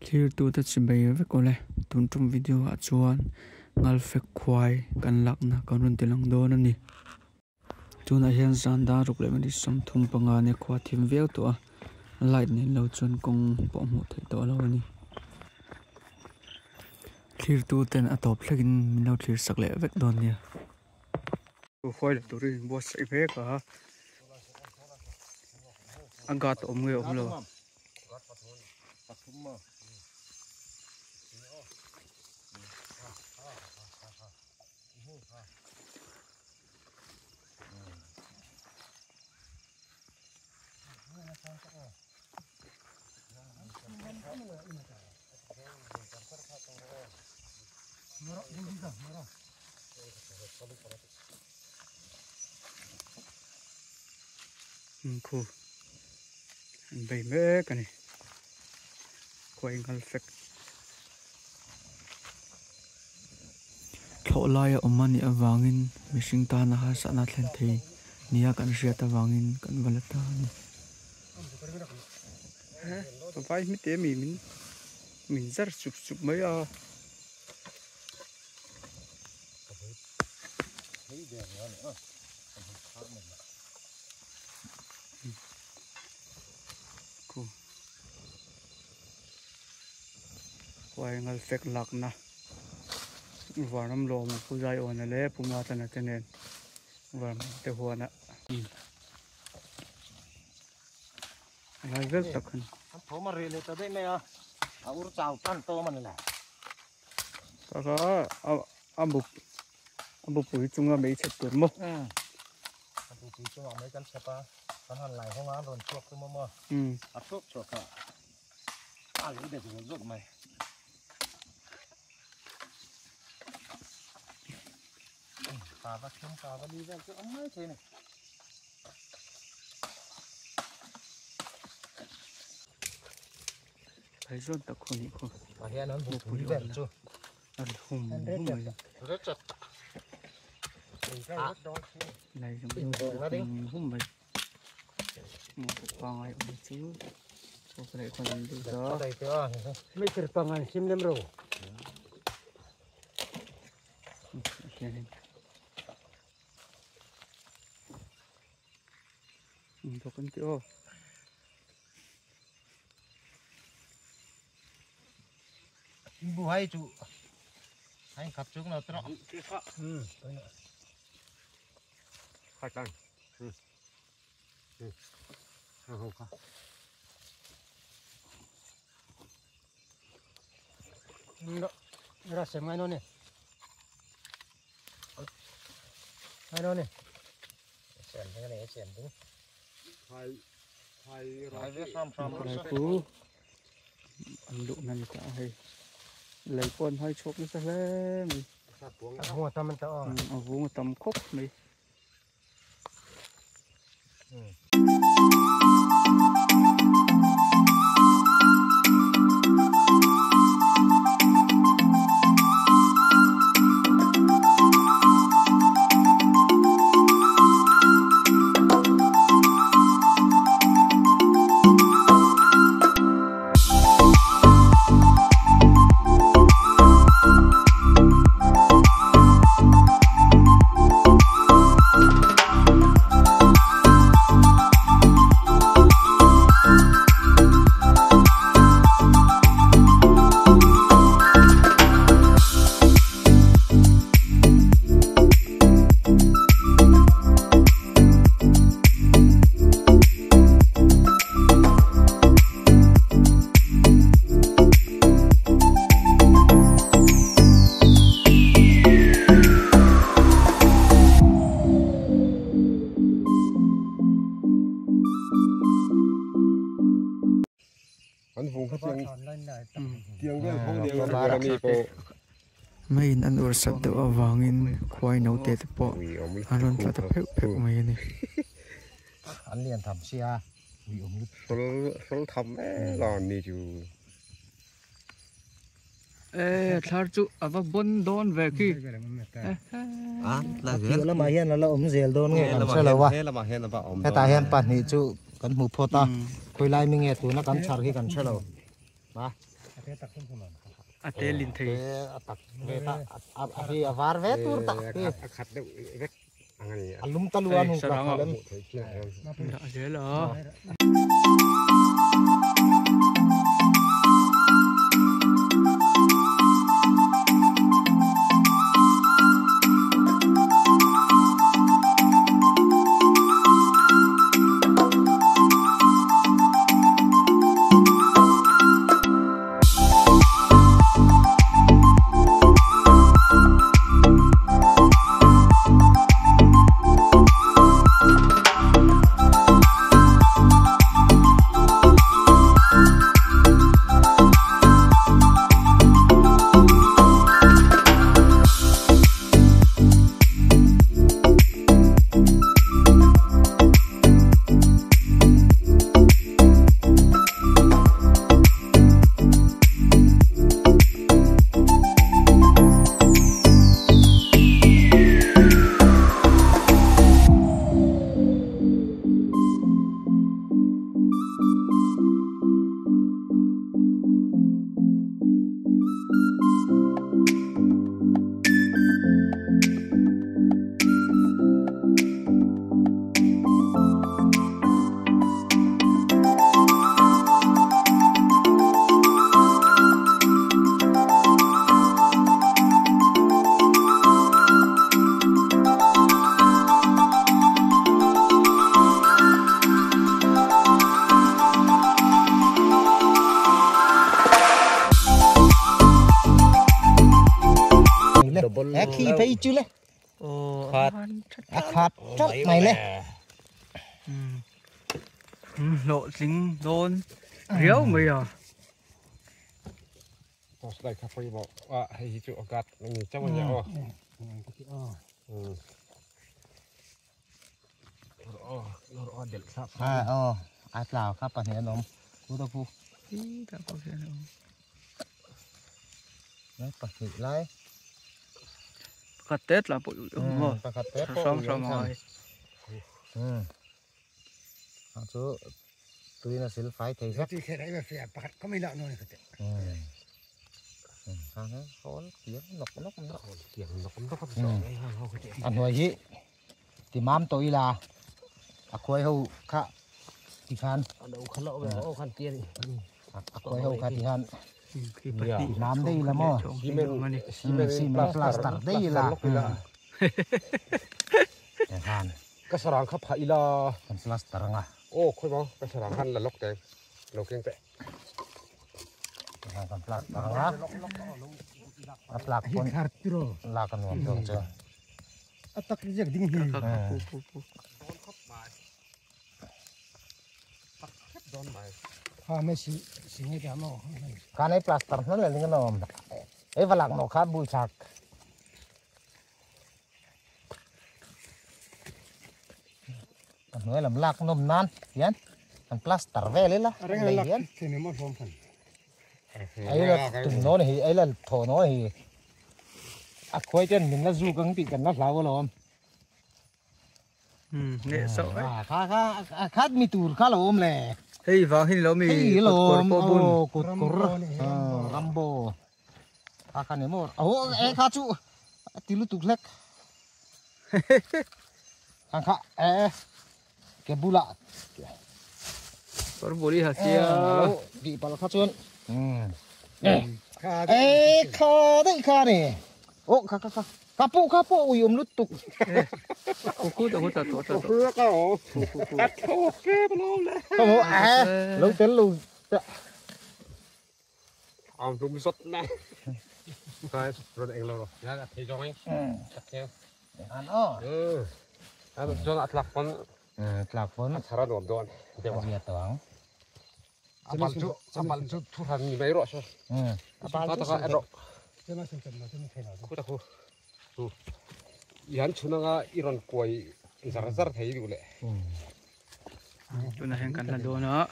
Thlirtute chibei vek awle tun tum video ah chuan ngalfek khuai kan lakna kan rawn ti lang dawn a ni. Tunah hian zan dar ruk leh minute 35 nia khua thim viau tawh a light nen lo chuan kawng pawh hmuh theih tawh lo a ni. Thlirtuten a tawp thlengin min lo thlir sak leh vek dawn nia. Khuai la turin inbuatsaih mek a a guard a awm nge awm lo. Khu an bei mek a ni khuai nghal fek thlawh laia awm a nih avangin mihring tana harsatna thlen thei nia kan hriat avangin kan va la ta a ni. Vai hmite mi min min zar sup sup mai a. Khu khuai ngal fek lakna varnam lawm a pu zai awna leh pu matana te nen varnam te huana a lai vel tak a ni. An tho ma rih leh ta daih mai a, a ur chau tan tawm a ni le. Kaka a bu a bu pui chunga mei chhep tur maw? A bu pui chungah mei kan chhep a, kan han lai hawng a an rawn chhuak chu maw maw? A chhuak chhuak a, a lo bet zawt zawt mai. Pa va thum pa va li vel chu awm mai thei a ni. Phai zawn tak khu nih khu. Ah hian an bu pui ber chu. A ri hum hum mai. Lai zawng hum hum mai. Pangai awm chu. Chaw ka leh khawn an lut a. Meter pangai sim lem ro. Hianin. Bawk an ti aw. Bu hai chu hai khap chung nào tro. Hai tan. Ho kha. Ra xem ngay nó nè. Ngay nó nè. Xem cái này xem đúng. Hai hai Hai sam sam Lai khu an luh na ni ta a hei. Lei pawh an hai chhuak nasa hle mai. A vung a tam an ta aw. A vung a tam khawp mai. Meiin an ur sat deuh avangin khuai naute te pawh an rawn tla ta pheuh pheuh mai a ni. An lian tham sia ui awm lut. Hrawl tham vel a ni chu. E thlar chu a va bawn dawn ve khi. A piah lamah hian a la awm zel dawn nge kan hre lo a. Hetah hian pahnih chu kan hmu phawt a, khawilai mi nge tuna kan chhar hi kan hre lo. A te lin thei a tak ve ta a hi a var ve tur tak a khat deuh vek ang ani a lum ta lu anu ka khalem la zel a Khi thấy chứ le khát khát chắc mày le lộ chính đôn riếu mày à đây cà phê bỏ à hay chịu gạt mình chắc mình nhở à ờ à lào khắp bạn hiện ông cú đâu phu đấy bạc thịt lấy khát tết là bộ đúng rồi xong xong rồi chú tôi là sẽ phải thấy rất thì đấy là phải bạc có mấy lợn rồi này thằng nó kiếm nọc nọc nọc kiếm nọc nọc ăn hồi gì thì mam tôi là à quay hậu khá thì khan đâu khăn lỗ về khăn tiền à quay hậu khá thì khan mam đây là mò xi măng plaster đây là khan cái sarang khắp phải là plaster à ô khôi bóng cái sarang khăn là lóc cái lóc kiêng tệ còn plaster á lạc con lạc con nuông tưởng chưa tắc cái đinh hi cái này plaster nó là cái nó ấy và lạc nó khá bùi sạc nói làm lạc nôm nan hiền làm plaster về lấy là lấy hiền ấy là tụi nó này ấy là thổ nó thì à quay chân mình là du cứng bị cần nó lao rồi nè sợ ấy khá khá khá mi tùr khá là ôm lè hey vào hình lỗ mi cột cột cột rambo khá khá này một ô e khá chú tí lúc tụt lek khá khá e cái bù lạ có bù đi hả kia bị bảo khá chuôn ê khá đấy khá này ô khá khá khá khá phụ ui ôm lút tục cú tao tao tao không à lâu tên lâu ông đúng xuất nè rồi rồi anh lâu rồi ra thấy cho anh ăn ó cho là lạc phấn lạc phấn thara đồn đồn để toán abal chú thu hàng mấy rồi sao abal chú khu ta yan chunanga iron koi zar zar thei du le tuna heng kan la do na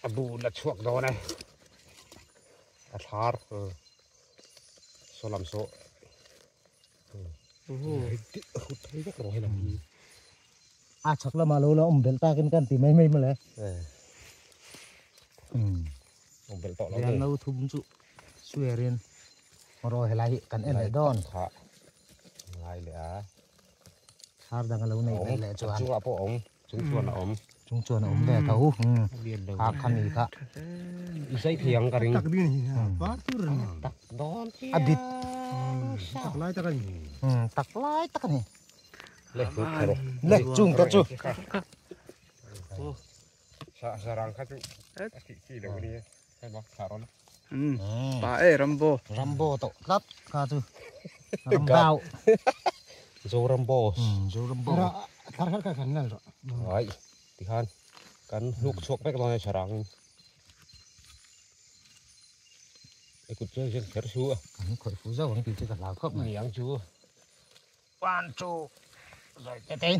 abu la chuak do na a thar so lam so à chắc là mà lâu là ông bel ta cái can thì mấy mấy mà lẽ Awm belh tawh lo Riang no thum chu suarin ro helai hi kan en leh dawn. Kha ngai leh a. Thar dang a lo nei belh leh chuan. Chungah pawh a awm. Chung chuan a awm. Chung chuan a awm ve tho. Kha khami kha. I zai thei ang ka ring. Tak ding hi var tur a ni. Tak dawn A bit. Tak lai tak a ni. Tak lai tak a ni. Le chu kher. Le chung te chu. Sa sarang kha chu a tih chi lo ania. Hei ma thla rawn. Pa e Rambo. Rambo tawh tlat kha chu. Rambau. Zorambo. Zorambo. Thar khat kha kan nal rawh. Ai tikhan kan hnuk chhuak vek dawn a sarang in. E kut chuan hian kher su a. Kan khawih fu zauh ang tih chu ka hlau khawp mai. Niang chu. 1 2 rồi te te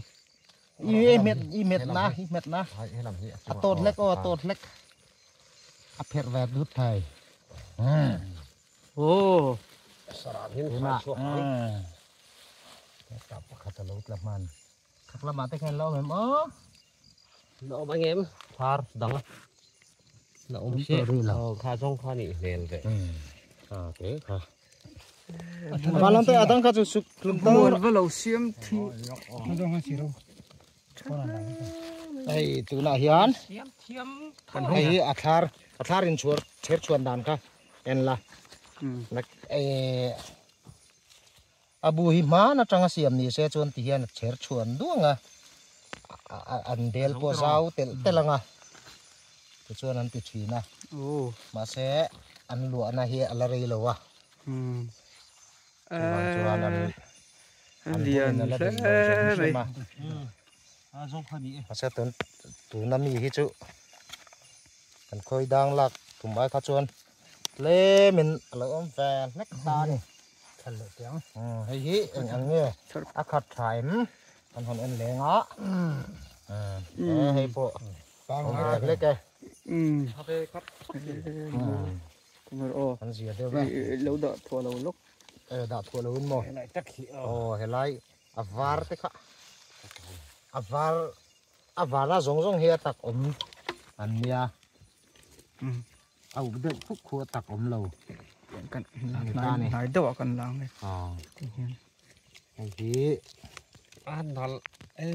i met i met na i met na a tot lek o a tot lek a pherh ve dut thei oh tunah tah pakhat a lo tla hman khak lamah te khan la awm em aw la awm ang em thar dang a la awm se kha zawng kha nih hmel ve a te kha Malam te adang kha chu suk tlum ta. Buan va lo siam thi. Hei tunah hian hei hi a thlar a thlar in chhuar chher chhuan dan kha en la. A bu hi hman atanga siam ni se chuan ti hian a chher chhuan duang a an bel pawh zau telh telh anga tichuan an ti thin a mahse an luahna hi a la rei lo a chuvang chuan an an buin a la rei lo hrim hrim a mahse tun tuna mi hi chu kan khawi dang lak tum ai kha chuan tlemin a lo awm ve hlek ta a ni. Hei hi eng ang nge a khat tha em kan han en leng a hei pawh awm ve hlek e an zia deuh e lo dah thuah lo lawk e dah thuah lo in maw aw helai a var te kha a var a vara zawng zawng hi a tak awm an nia. A uk deuh khuk khu a tak awm lo. Kan hnai hnai deuh ah kan la ang e. Ti hian. Hei hi a nal e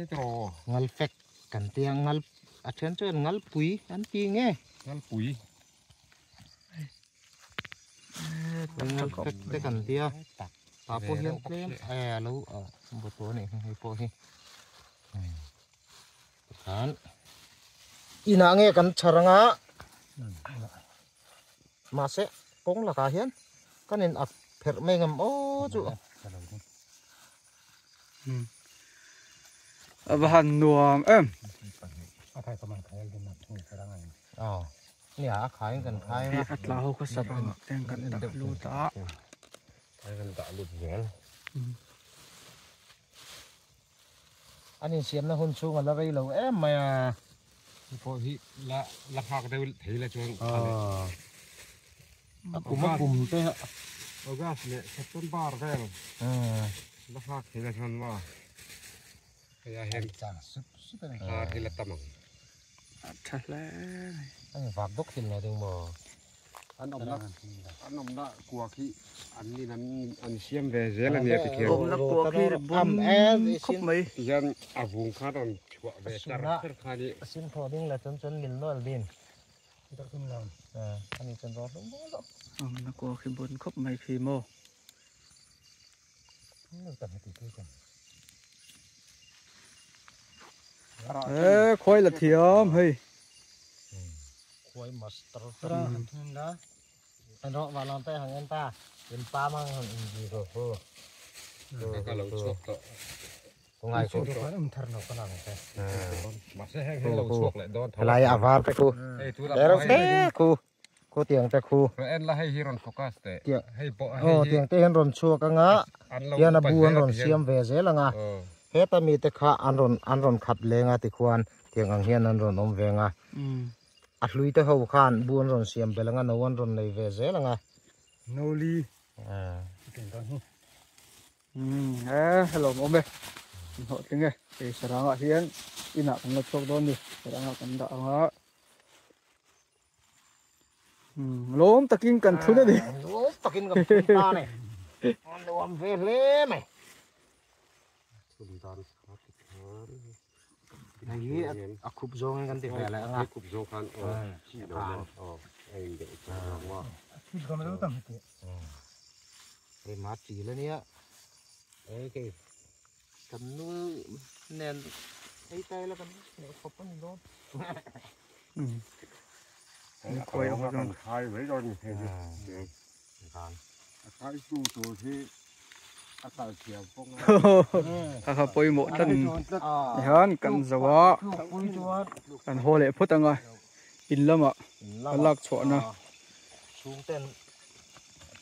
tiraw. Ngal fek kan tia ngal a then chuan ngal pui an ti nge. Ngal pui. Ngal fek te kan tia. Tah pawh hian tlem e a lo bu tawh a nih hi hei pawh hi. Tikhan inah nge kan chhar anga mahse kawng lakah hian kan in ak pherh mai ngam aw chu. A va han nuam em. Aw nia a khaiin kan khai anga. A tla ho kha sarang ah ten kan dah lut a. Kan dah lut zel. An insiamna hun chhung a la rei lo em mai a. Hei pawh hi la la nghak deuh thei la chuan a leh. A kum a kum te. August leh September vel la nghak thei la chuan maw hei ah hian thar hi la tam ang. A tha hle mai. A invak dawk thil lo ding maw. An awmna an awmna kua khi an nin an an siam ve zel a nia tikhian. Awmna kua khi bun khawp mai. Tihian a vung kha rawn chhuah ve char char kha ni. A sin thaw ding la chuan chuan mil nual din. A ni chuan rawh hlum hlum hlum. Awmna kua khi bun khawp mai khi maw. E khuai la thiam hei. Khuai master ta. An rawh va lam te hang en ta. In pa mang han in ji ro ho. Ka lo chhuak tawh. Ku ngai ku. Mahse heng hi lo chhuak leh dawn tho. Helai a var te ku. Te reuh te ku. Khu tiang te khu. Rawn en la hei hi rawn focus teh. Hei pawh hei hi. Aw tiang te hian rawn chhuak anga hian a bu an rawn siam ve zel anga heta mi te kha an rawn an rawn khat leng a tikhuan tiang ang hian an rawn awm ve anga a hlui te ho khan bu an rawn siam belh anga no an rawn nei ve zel anga. No li. E hello awm e hlawhtling e hei sarangah hian inah kan la chhuak dawn a ni sarangah kan dah anga. Lawm takin kan thun a ni. Lawm takin kan thun ta a ni. A nuam ve hle mai. Hei hi a khup zawngin kan ti ve leh ang a. Khup zawng khan aw chi lo maw aw a in deuh tawh lo maw. Thil ka lo tam heti. Hei ma chil a nia. Hei kei kan nu nen ei ta ila kan hneh khawp a ni dawn. Khawi ang kan khai mai dawn ni hei hi. A khai tu tur hi a kal thiam bawk a. Kha kha pawimawh tlat hian kan zo a kan haw leh phawt ang a in lamah a lak chhuahna. Chhungten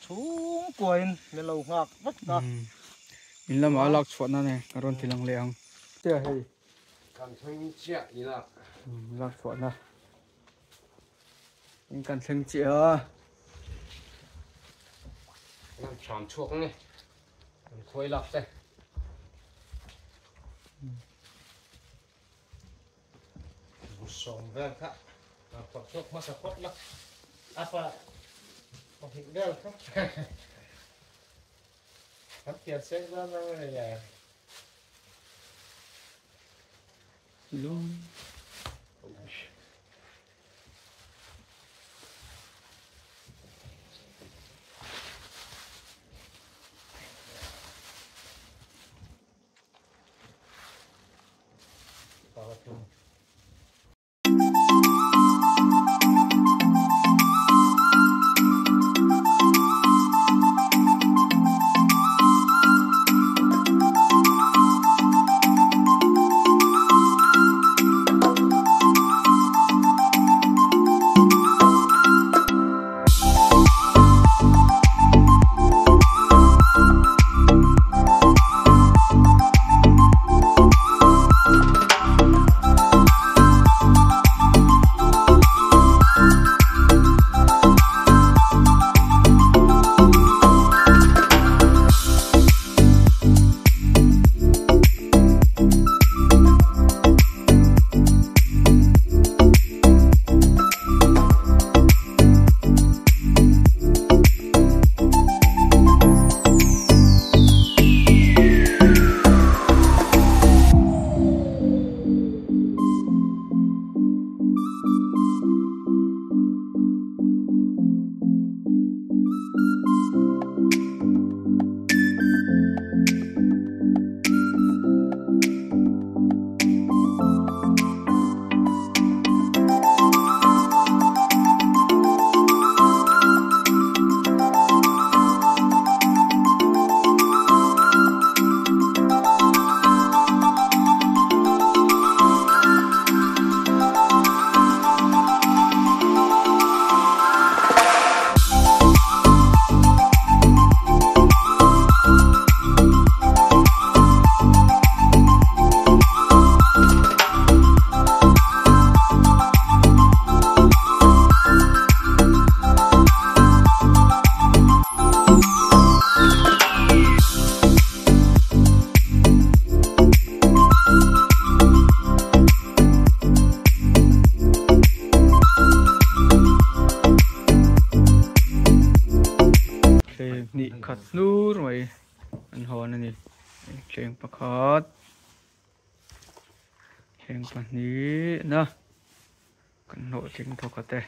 chhungkuain min lo nghak vek a. In lamah a lak chhuahna nen ka rawn ti lang leh ang. Chiah hei. Kan thleng chiah ila. Lak chhuahna. In kan thleng chiah a. Kan hram chhuak ang e. Kan khuai lak te. Sawm vel kha a phawrh chhuak hmasa phawt la. A pa pahnih vel kha. Kan pian seng zan zan a ni e. Lung. Thleng hnih khat hnur mai an hawn a ni thleng pakhat thleng pahnih na kan hlawhtling thawk a te.